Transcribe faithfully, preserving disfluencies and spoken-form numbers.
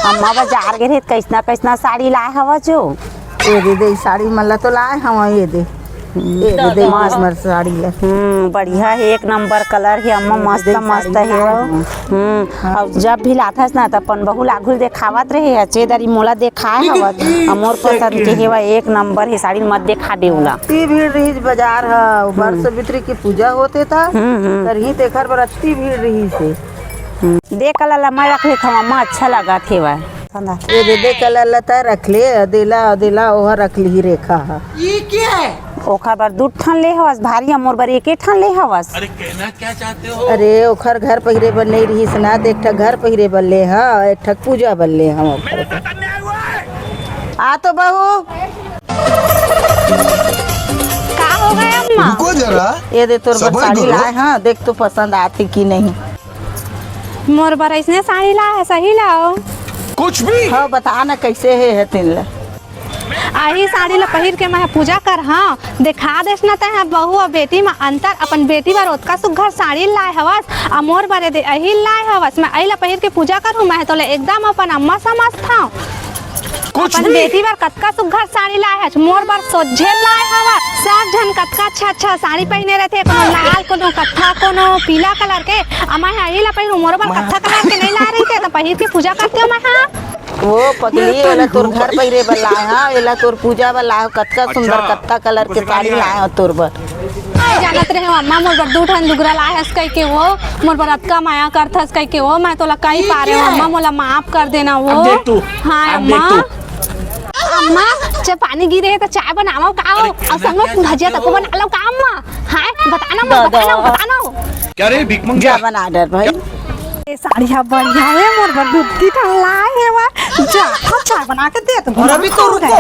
अम्मा बजार गे रहे, कइसना कइसना साड़ी लाए हवस जो? ए दे दे, साड़ी मन ला तो लाए हवं, ए दे। ए दे दे, मस्त। मस्त साड़ी ला। हम्म, बढ़िया हे, एक नंबर कलर हे अम्मा, ए दे मस्त दे, मस्त साड़ी हे। लाए हवं। हम्म, हाँ। अउ जब भी लाथस ना, त अपन बहू ला आघू देखावत रहे, अचे दरी मोला देखाए हवस, अउ मोर पसंद के हेवय, एक नंबर हे साड़ी, मत देखा दे ओला। अति भीड़ रहिस बजार ह, हम्म। बरसवित्री के पूजा होत हे त, हम्म, हम्म। करही तेखर बर अति भीड़ रहिस हे। हम्म, दे कलर ला मैं रख लेथव, अम्मा, अच्छा लगत हेवय। ए दे दे, कलर ला तैं रख ले, अदेला, अदेला ओहर रख लिही रेखा ह। ये क्या है? ओखर बर दू ठन ले हवस भारी, अउ मोर बर एके ठन ले हवस। अरे, कहना क्या चाहते हो? अरे, ओखर घर पहिरे बर नइ रिहिस ना, त एक ठक घर पहिरे बर ले हंव, एक ठक पूजा बर ले हंव ओखर बर। आ तो बहू। का हो गया अम्मा? रुको जरा, ए दे तोर बर सबर साड़ी करो। लाए हंव, देख तो पसंद आथे कि नहीं। मोर बर अइसने साड़ी लाए हस, सही लाव। कुछ भी। हाँ, बता ना कइसे हे, हे तेन ला। अही साड़ी ला पहिर के मैं पूजा करहंव। देखा देस ना तैं ह बहू अउ बेटी म अंतर, अपन बेटी बर ओतका सुघ्घर साड़ी लाए हवस, अउ मोर बर ए दे अही लाए हवस। मैं अही ला पहिर के पूजा करहूं, मैं तोला एकदम अपन अम्मा समझथंव। कुछ अपन भी। बेटी बर कतका सुघ्घर साड़ी लाए हस, मोर बर सोझे लाए हवस। सब झन कतका अच्छा अच्छा साड़ी पहिने रहिथे, कोनो लाल, कोनो कत्था, कोनो पीला कलर के। अउ मैं ह एही ला पहिरूं, मोर बर कत्था कलर के नइ लाए रहिते, त पहिर के पूजा करतेंव मैं ह। ओ पगली, एला तोर घर पहिरे बर लाए हंव, एला तोर पूजा बर लाए हंव, कतका सुंदर अच्छा, कत्था कलर के साड़ी लाए हंव तोर बर। जानत रहे हंव अम्मा, मोर बर दू ठन लुगरा लाए हस कहिके वो, मोर बर अतका मया करथस कहिके वो, मैं तोला कहि पारेंव अम्मा, मोला माफ कर देना वो। अब देख तू, हाँ अब देख अम्मा। तू। अम्मा, जब पानी गिरे हे त चाय बनावंव का हो? अउ संग म भजिया तको बना लंव का अम्मा? हाय, बता ना, बता ना, बता ना। क्या रे भीख मंगिया? जा बना डर भाई। ए साड़ी ह बढ़िया हे, मोर बर धोती ठन लाए हे वा। जा, चाय बना के दे तो। और अभी तो रुको।